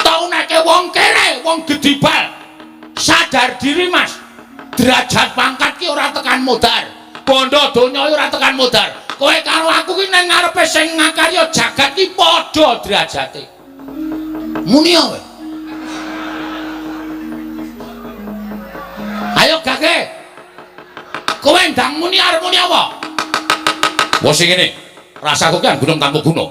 Tau neke wong kere, wong gedibal. Sadar diri, Mas. Derajat pangkat ki ora tekan modar. Bondo donya ora tekan modar. Kowe karo aku ki nang ngarepe sing ngakarya jagat ki padha derajate. Muni kowe. Ayo gage. Kowe ndang muni arep muni apa? Wes sing ngene. Rasaku ki gunung tanpa guna.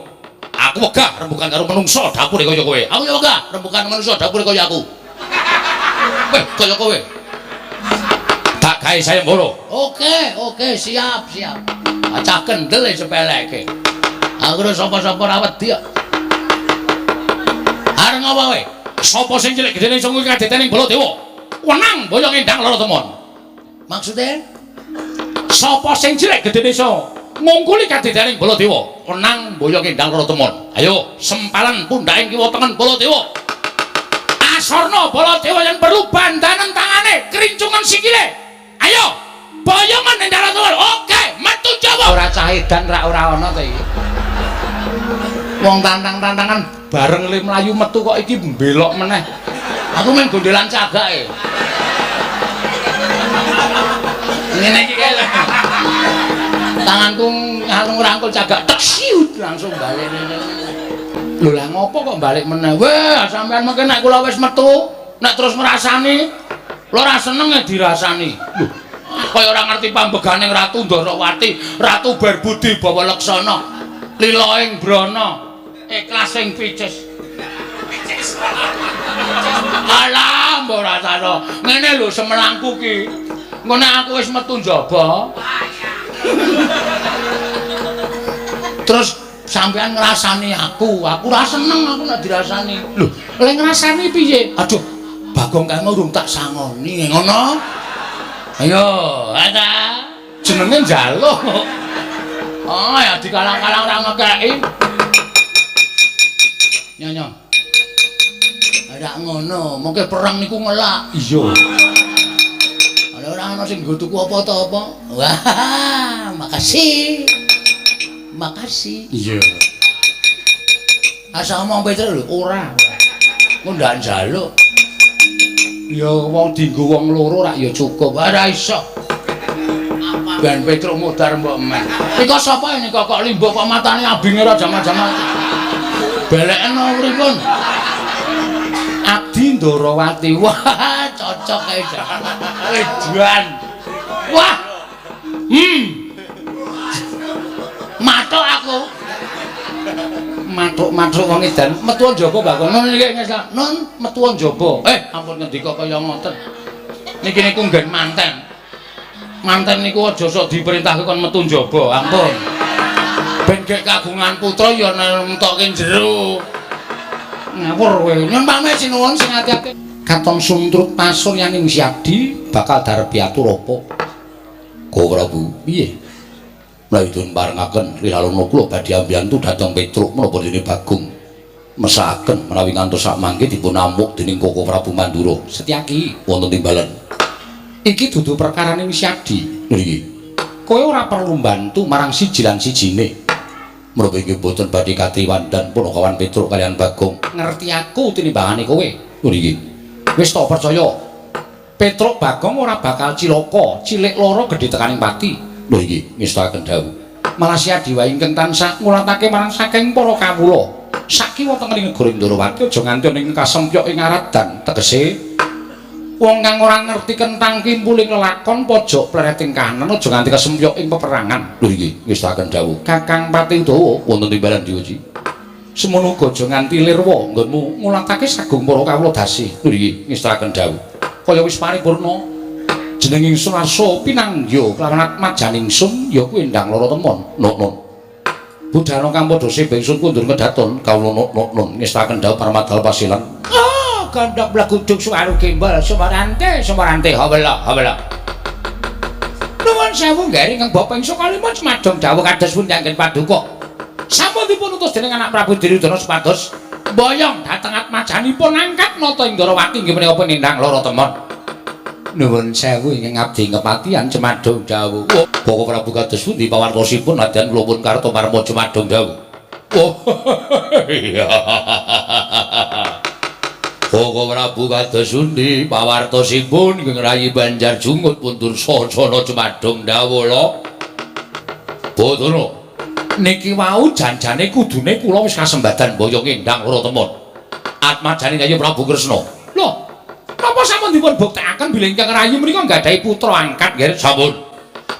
Aku wegah rembukan karo menungsa dapure kaya kowe. Aku ya wegah rembukan menungsa dapure kaya aku. Weh, kaya kowe. Tak gawe sayembara. Oke, oke, siap, siap. Acah kendel e sepeleke. Aku ora sapa-sapa ora wedi kok. Arep ngopo kowe? Sapa sing cilik gedene iso ngungkul kadetening Baladewa? Wenang boyong endang lara temon. Maksude? Sapa sing cilik gedene iso ngungkuli kadetening Baladewa? Wenang boyong endang lara temon. Ayo, sempalan pundhaking kiwa tengen Baladewa. Asorna Baladewa yen perlu bandanen tangane, krincungan sikile. Ayo, boyongan endang lara temon. Oke, metu Jawa. Ora cah edan rak ora ana to iki. Wong tantang-tantangan bareng le mlayu metu kok iki mbelok meneh. Aku main gondelan cagake. Ngene iki kae. Tanganku ngalung rangkul cagak tek siut langsung balik rene. Lho lah ngopo kok balik meneh? Weh, sampean mengke nek kula wis metu, nek terus ngrasani, kula ora seneng e dirasani. Lho, kaya ora ngerti pambeganing Ratu Ndorowati, Ratu Berbudi Bawa Leksana, lila ing brana, ikhlas ing picis. Alah, mbok rasane. Ngene lho semelangku ki. Engko nek aku wis metu njaba. Terus sampean ngrasani aku, aku ora seneng aku nek dirasani. Lho, lek ngrasani piye? Aduh, Bagong kae mau urung tak sangoni, ngono. Ayo, ada. Jenenge njaluk. Oh, ya dikalang-kalang ora ngekeki. Nyonya. Ora ngono, mengke perang niku ngelak. Iya. Ana ora ana sing nggo tuku apa ta apa. Wah, makasih. Makasih. Iya. Asa omong Petruk lho, ora. Engko ndak njaluk. Ya wong dienggo wong loro rak ya cukup. Ora iso. Ben Petruk modar mbok men. Nika sapa ini kok limbo kok matane abinge ora jaman-jaman. Beleken pripun? Abdi Ndorowati. Wah, cocok kae. Edan. Wah. Mathuk aku. Mathuk-mathuk wong edan. Metu njaba Bagong. Nun iki ngesah. Nun metu njaba. Ampun ngendika kaya ngoten. Niki niku nggen manten. Manten niku aja sok diperintahke kon metu njaba. Ampun. Ben gek kagungan putra ya nentokke jero. Ngawur kowe. Nyun pamit sinuwun sing ati-ati. Katon suntrut pasuryaning Siadi bakal darep piatur apa? Ko Prabu, piye? Mlayu dun parengaken lilalono kula badhe ambiyantu dhateng Petruk menapa dene Bagong. Mesakaken menawi ngantos sak mangke dipun amuk dening Koko Prabu Mandura. Setyaki wonten timbalan. Iki dudu perkaraning Siadi. Niki. Kowe ora perlu mbantu marang siji lan sijine. Menapa inggih boten badhe katriwandan punakawan Petruk kalian Bagong. Ngerti aku tinimbangane kowe. Niki. Wis tak percaya. Petruk Bagong ora bakal cilaka, cilik lara gedhe tekaning pati. Lho iki ngestakaken dawuh. Malah Siadi wae ingkang tansah ngulatake marang saking para kawula. Sakiwa tengen ing negara Ndorowati aja nganti ana ing kasempyok ing aradan. Tegese wong kang ora ngerti kentang kimpuling lelakon pojok plereting kanan aja nganti kasempyok ing peperangan. Lho iki ngestakaken dawuh. Kakang Pati Udawa wonten timbalan diuji. Semono uga aja nganti lirwa nggonmu ngulatake sagung para kawula dasi. Lho iki ngestakaken dawuh. Kaya wis paripurna jeneng ingsun arsa pinangya kelawan atmajan ingsun ya kuwi endang lara temon. Nun. Budhana kang padha sebe ingsun kundur kedaton kawula nun nun ngestakaken dawuh Parmadal Pasilan. Oh, gandhok blegudug suwaru gembol sumarante sumarante hawela hawela. Nuwun sewu nggih ingkang bapa ingsun kalima semadong dawuh kados pundi anggen paduka. Sampun dipun utus dening anak Prabu Duryudana supados Boyong dhateng atmajanipun angkat nata ing Ndarawati inggih menika penindang lara temon. Nuwun sewu ingkang abdi kepatihan Jemadung dawuh. Oh, Bapak Prabu kados pundi pawartosipun nadyan kula pun Kartomarma Jemadung dawuh. Oh iya. Bapak Prabu kados pundi pawartosipun ingkang rayi Banjar Jungut pun Dursasana Jemadung dawuh lho. Bathara niki wau janjane kudune kula wis kasembadan boyong endang lara temon. Atmajane Kyai Prabu Kresna. Lho, napa sampun dipun buktekaken bilih ingkang rayi menika nggadahi putra angkat nggih? Sampun.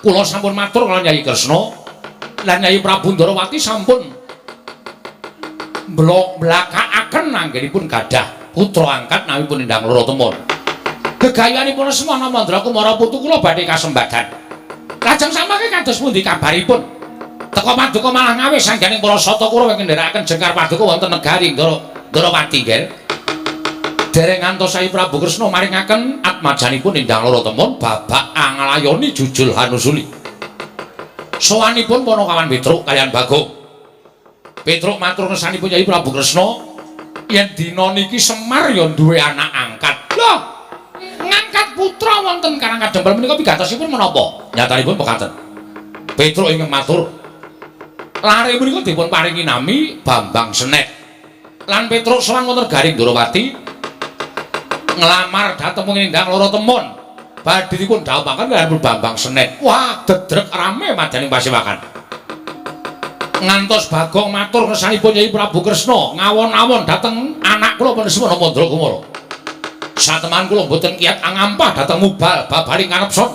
Kula sampun matur kaliyan Kyai Kresna lan Kyai Prabu Ndarawati sampun blakakaken anggenipun gadah putra angkat nawi pun endang lara temon. Gegayuhanipun Semana Mandra Kumara putu kula badhe kasembadan. Lajeng samangke kados pundi kabaripun? Teka paduka malah ngawis sangganing para sata Kurawa ingkang ndherekaken jengkar paduka wonten negari Ndarawati nggih. Dereng ngantos Kyai Prabu Kresna maringaken atmajanipun endang lara temon babak anglayoni jujul hanusuli. Sowanipun Panakawan Petruk kaliyan Bagong. Petruk matur ngersanipun Kyai Prabu Kresna yen dina niki Semar ya duwe anak angkat. Lho, ngangkat putra wonten Karang Kadempel menika pigatosipun menapa? Nyatanipun mekaten. Petruk ingkang matur lare menika dipun paringi nami Bambang Senet. Lan Petruk sowan wonten Garing Ndarawati nglamar dhateng Endang Lara Temon. Badhe dipun dhawuhaken kaliyan Bambang Senet. Wah, dedrek rame madaning pasewakan. Ngantos Bagong matur ngersanipun Kyai Prabu Kresna ngawon-awon dhateng anak kula Semana Mandra Kumara. Sateman kula mboten kiyat angampah dhateng mubal babaring kanepson.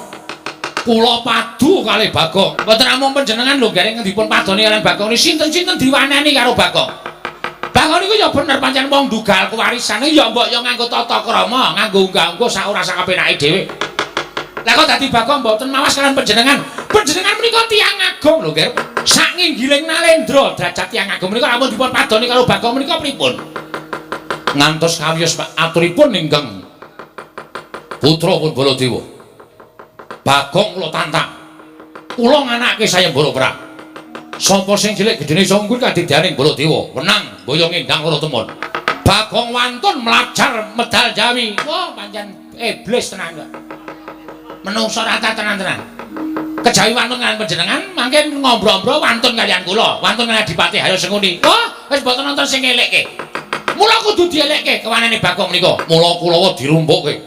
Kula padu kalih Bagong. Mboten namung panjenengan lho gareng dipun padoni kaliyan Bagong ni sinten-sinten diwaneni karo Bagong. Bagong niku ya bener pancen wong ndugal kewarisane ya mbok ya nganggo tata krama, nganggo unggah-ungguh sak ora sak kepenake dhewe. Lah kok dadi Bagong mboten mawas kaliyan panjenengan. Panjenengan menika tiyang agung lho, Ger. Sak nginggiling nalendra derajat tiyang agung menika lamun dipun padoni karo Bagong menika pripun? Ngantos kawiyos aturipun ingkang putra pun Baladewa. Bagong kula tantang. Kula nganake sayembara perang. Sapa sing cilik gedene iso unggul kadidyaning Baladewa, wenang boyong endang lara temon. Bagong wantun mlajar medal Jawi. Wah, pancen iblis tenan kok. Menungso rata tenan-tenan. Kejawi wantun kaliyan panjenengan mangke ngombro-ombro wantun kaliyan kula, wantun kaliyan Adipati Haryo Sengkuni. Wah, wis mboten nonton sing ngelekke. Mula kudu dielekke kewanene Bagong menika. Mula kulawa dirumpukke.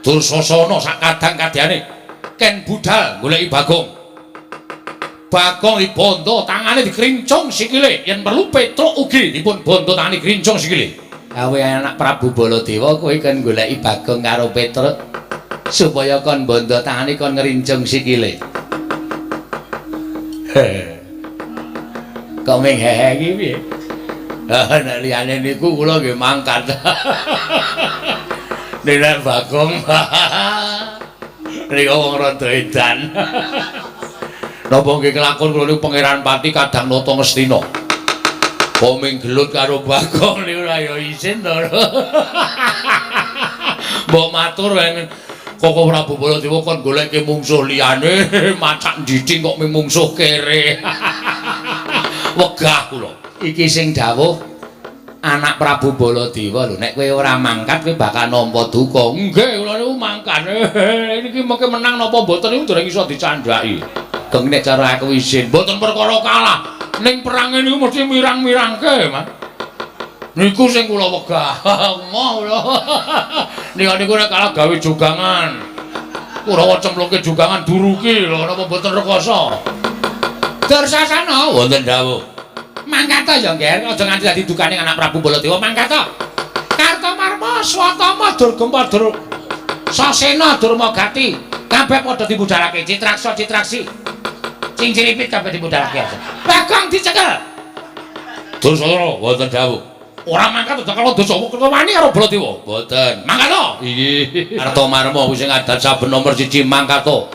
Dursasana sak kadang kadyane ken budal goleki Bagong. Bagong dibondo tangane dikrincung sikile, yen perlu Petruk ugi dipun bondo tangane krincung sikile. Awe anak Prabu Baladewa kowe kon goleki Bagong karo Petruk supaya kon bondo tangane kon ngrincung sikile. Kok ming hehe iki piye? Nek liyane niku kula nggih mangkat. Nek Bagong niku wong rada edan. Napa nggih kelakon kula niku Pangeran Pati kadang nata Ngastina. Poming gelut karo Bagong niku ora ya isin to. Mbok matur Koko Prabu Baladewa kon goleke mungsuh liyane, macak ndiding kok mung mungsuh kere. Wegah kula. Iki sing dawuh anak Prabu Baladewa lho, nek kowe ora mangkat kowe bakal nampa duka. Nggih, kula niku mangkat. Niki mengke menang napa mboten niku dereng iso dicandhaki. Geng nek cara aku isin, mboten perkara kalah. Ning perange niku mesti mirang-mirangke, Mas. Niku sing kula wegah. Moh kula. Niku niku nek kalah gawe jogangan. Kurawa cemplungke jogangan duruki lho napa mboten rekoso. Dursasana wonten dawuh. Mangkat ta ya, Nger. Aja nganti dadi dukane anak Prabu Baladewa mangkat ta. Kartomarma, Swatama, Durgempa, Dur Sasena, Durmagati, kabeh padha dibudalake Citraksa, Citraksi. Cingciripit kabeh dibudalake aja. Bagong dicekel. Dursasana wonten dawuh. Ora mangkat aja karo dosa wani karo Baladewa. Mboten. Mangkat to? Inggih. Kartomarma wis ngadat saben nomor 1 mangkat to.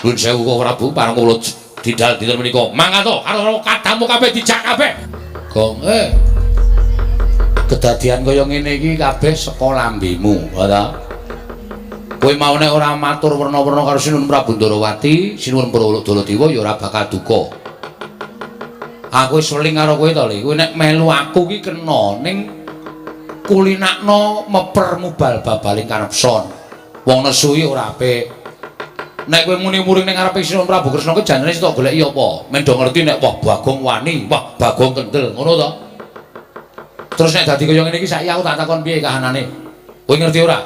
Nuwun sewu Koko Prabu pareng kula didal dinten menika. Mangkat to karo kadamu kabeh dijak kabeh. Gong kedadian kaya ngene iki kabeh saka lambemu, ta? Kowe mau nek ora matur werna-werna karo Sinuwun Prabu Ndarawati, Sinuwun Baladewa ya ora bakal duka. Aku wis weling karo kowe to, Le. Kowe nek melu aku ki kena ning Kulinakno meper mubal babaling kanepson. Wong nesu iki ora apik. Nek kowe muni muring ning ngarepe Sinuwun Prabu Kresna kuwi janjane sing tok goleki apa? Men do ngerti nek wah Bagong wani, wah Bagong kendel, ngono to? Terus nek dadi kaya ngene iki saiki aku tak takon piye kahanane? Kowe ngerti ora?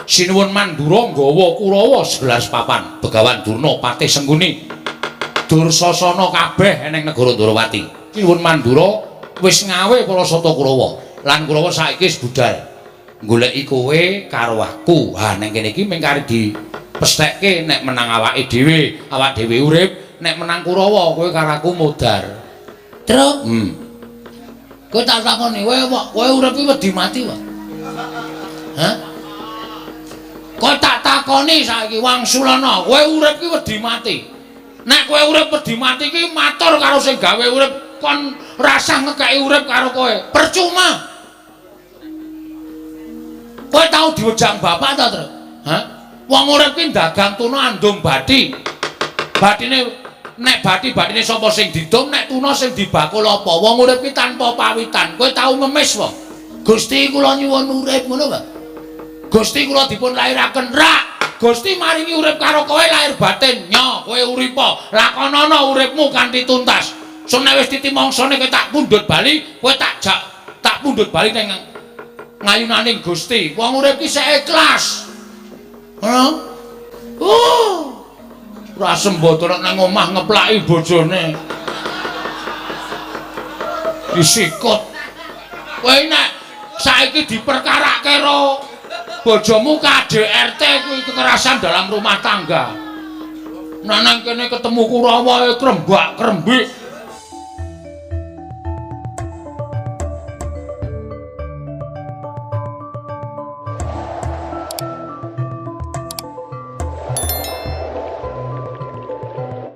Sinuwun Mandura nggawa Kurawa 11 papan, Begawan Durna Patih Sengkuni. Dursasana kabeh ning negara Ndorowati. Sinuwun Mandura wis ngawe para sata Kurawa. Lan Kurawa saiki wis budal goleki kowe karo aku. Ha ning kene iki mung kari dipesthekke nek menang awake dhewe, awak dhewe urip, nek menang Kurawa kowe karo aku modar. Truk. Kowe tak takoni, kowe urip iki wedi mati wae. Hah? Kowe tak takoni saiki Wangsulana, kowe urip iki wedi mati. Nek kowe urip wedi mati iki matur karo sing gawe urip kon rasah ngekeki urip karo kowe. Percuma. Kowe tau diwejang bapak ta, Truk? Hah? Wong urip ki dagang tuna andum bathi. Bathine nek bathi-bathine sapa sing didum, nek tuna sing dibakul apa? Wong urip ki tanpa pawitan. Kowe tau ngemis wae. Gusti kula nyuwun urip ngono wae. Gusti kula dipun lairaken rak. Gusti maringi urip karo kowe lahir batin. Nyo, kowe uripa. Lakonana uripmu kanthi tuntas. Sun nek wis titi mangsane kowe tak pundhut bali, kowe tak jak tak pundhut bali ning ngayunaning Gusti. Wong urip ki sik ikhlas. Hah? Ora sembodo nang omah ngeplaki bojone. Disikut. Kowe nek saiki diperkarake karo bojomu KDRT kuwi kekerasan dalam rumah tangga. Nek nang kene ketemu Kurawa krembak-krembik.